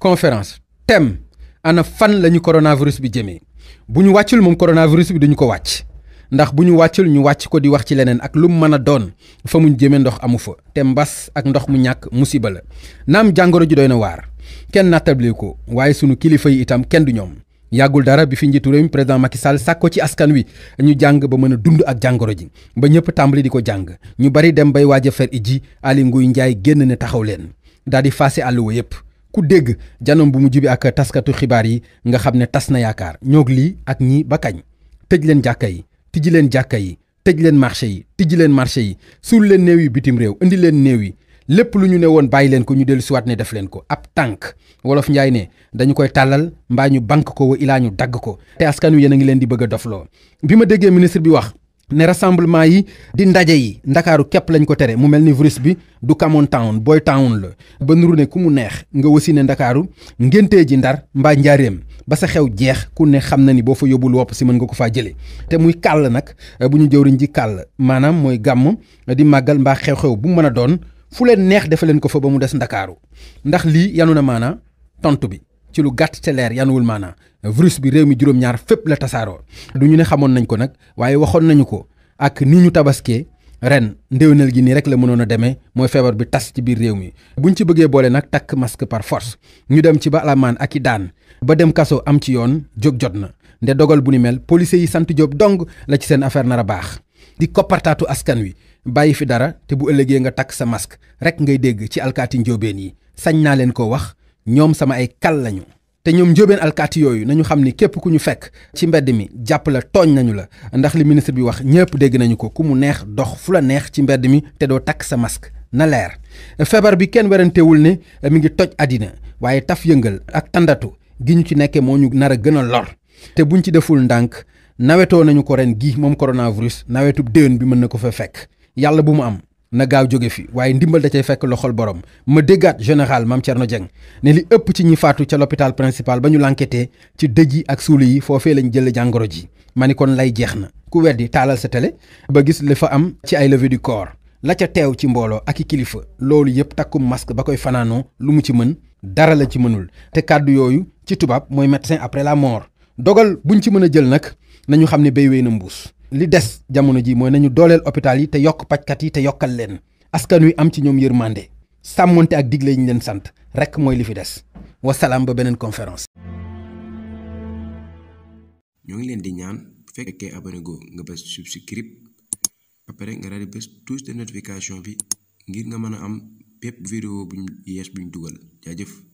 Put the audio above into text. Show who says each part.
Speaker 1: conférence thème ana fan lañu coronavirus bi jëmee bu ñu wàccul moom coronavirus bi duñu ko wàcc ndax bu ñu wàccul ñu wàcc ko di wax ci leneen ak lu mu mën a doon fa muñ jëmee ndox amu fa te mbas ak ndox mu ñàkk musiba la naam jàngoro ji doy na waar kenn nattablee ko waaye sunu kilifa yi itam kenn du ñoom yàggul dara bi fi njiitu réew mi président Macky Sall sàkko ci askan wi ñu jàng ba mën a dund ak jàngoro ji ba ñëpp tàmbali di ko jàng ñu bari dem bay waaj a fer iji Aly Ngouille Ndiaye génn ne taxaw leen daal di faase àll wa yëpp ku dégg janom bu mu jubi ak taskatu xibaar yi nga xam ne tas na yaakaar ñoog lii ak ñii ba kañ tëj leen jàkka yi tijji leen jàkka yi tëj leen marché yi tijji leen marché yi suul leen néew yi bitim réew indi leen néew yi lépp lu ñu ne woon bàyyi leen ko ñu dellu siwaat ne def leen ko ab tànk wolof njaay ne dañu koy tàllal mbaa ñu bank ko wa ilaa ñu dagg ko te askan wi yéen a ngi leen di bëgg a dofloo bi ma déggee ministre bi wax ne rassemblement yi di ndaje yi ndakaaru képp lañ ko tere mu mel ni virus bi du Camon Town Boy Town la ba nuru ne ku mu neex nga wasi ne ndakaaru ngéntee ji ndar mbaa njaareem ba sa xew jeex ku ne xam na ni boo fa yóbbul wopp si mën nga ko faa jëlee te muy kàll nag bu ñu jëwriñ ji kàll maanaam mooy gàmm di màggal mbaa xew-xew bu mu mën a doon fu leen neex defe leen ko fa ba mu des ndakaaru ndax lii yanu na maanaa tontu bi ci lu gàtt te leer yanuwul maanaa virus bi réew mi juróom-ñaar fépp la tasaaroo du ñu ne xamoon nañ ko nag waaye waxoon nañu ko ak ni ñu tabaskee ren ndéwénal gi nii rek la mënoon a demee mooy feebar bi tas ci biir réew mi buñ ci bëggee boole nag takk masque par force ñu dem ci ba alamaan ak i daan ba dem kaso am ci yoon jóg jot na nde dogal bu ni mel policiers yi sant Jóob dong la ci seen affaire nar a baax di koppartaatu askan wi bàyyi fi dara te bu ëllëgee nga takk sa masque rek ngay dégg ci alkaati njóobeen yi sañ naa leen ko wax ñoom sama ay kal lañu te ñoom njóobeen alkaati yooyu nañu xam ni képp ku ñu fekk ci mbedd mi jàpp la tooñ nañu la ndax li ministre bi wax ñëpp dégg nañu ko ku mu neex dox fu la neex ci mbedd mi te doo takk sa masque na leer feebar bi kenn werantewul ne mi ngi toj àddina waaye taf yëngal ak tandatu gi ñu ci nekkee moo ñu nar a gën a lor te buñ ci deful ndànk nawetoo nañu ko ren gi moom coronavirus nawetub déwén bi mën na ko fa fekk yàlla bu mu am na gaaw jóge fi waaye ndimbal da cay fekk loxol borom ma déggaat général Mame Thierno Dieng ne li ëpp ci ñi faatu ca l'hôpital principal ba ñu l'enquêté ci dëj yi ak suuli yi foofee lañ jël jàngoro ji ma ni kon lay jeex na ku weddi taalal sa télé ba gis li fa am ci ay levée du corps la ca teew ci mbooloo ak i kilifa loolu yëpp takkum masque ba koy fanaanoo lu mu ci mën dara la ci mënul te kàddu yooyu ci tubaab mooy médecin après la mort dogal buñ ci mën a jël nag nañu xam ne béy wéy na mbuus li des jamono ji mooy nañu dooleel hôpital yi te yokk pajkat yi te yokkal leen askan wi am ci ñoom yërmande sàmmonte ak digle yi ñu leen sant rekk mooy li fi des wasalaam ba beneen conférence.
Speaker 2: ñoo ngi leen di ñaan bu fekkee abonné go nga bës subscribe ba pare nga daal di bës touche de notification bi ngir nga mën a am bépp vidéo buñ yees buñ dugal jaajëf.